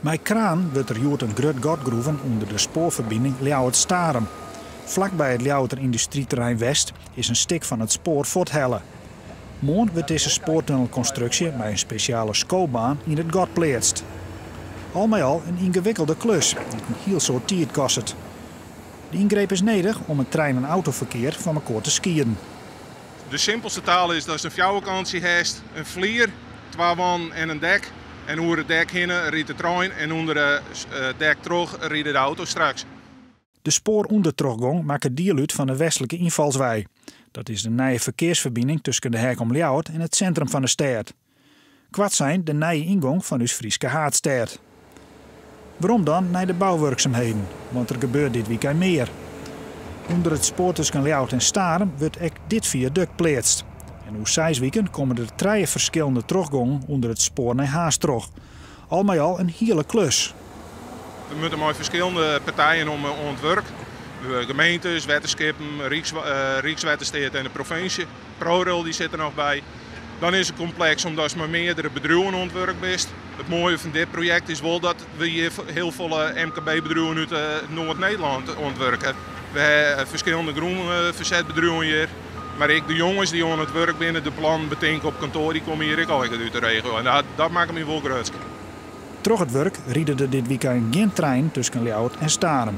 Mei kraan wurdt der hjoed in grut gat groeven ûnder de spoarferbining Ljouwert-Starum. Flakby it Ljouwerter yndustryterrein West is in stik fan it spoar fuorthelle. Moarn wurdt dizze spoartunnelkonstruksje mei in spesjale skobaan yn it gat pleatst. Al mei al in yngewikkelde klus dy't in hiel soad tiid kostet. De yngreep is nedich om it trein en autoferkear fan mekoar te skieden. De simpelste taal is datst in fjouwerkantsje hast, in flier, twa wannen en in dek. En oer it dek hinne rydt de trein en ûnder it dek troch ride de auto's straks. De spoarûndertrochgong makket diel út fan de westlike ynfalswei. Dat is de nije ferkearsferbining tusken de Heak om Ljouwert en it sintrum fan de stêd. Koartsein de nije yngong fan ús Fryske haadstêd. Werom dan nei de bouwurksumheden, want der gebeurt dit wykein mear. Under it spoar tusken Ljouwert en Starum wurdt ek dit fiadukt pleatst. En oer seis wiken komme der trije ferskillende trochgongen ûnder it spoar nei Harns troch. Al mei al in hiele klus. We moatte mei ferskillende partijen oan it wurk. Gemeentes, wetterskippen, Rykswettersteat en de provinsje. ProRail dy sit der noch by. Dan is it kompleks omdatst mei meardere bedriuwen oan it wurk bist. It moaie fan dit projekt is wol dat we hjir hiel folle MKB-bedriuwen út Noard-Nederlân oan it wurk hawwe. We hawwe ferskillende grûnfersetbedriuwen hjir. Mar ek de jonges dy't oan it wurk binne, de plannen betinke op kantoar, dy komme hjir ek allegear út de regio. En dat makket my wol grutsk. Troch it wurk ride der dit wykein gjin treinen tusken Ljouwert en Starum.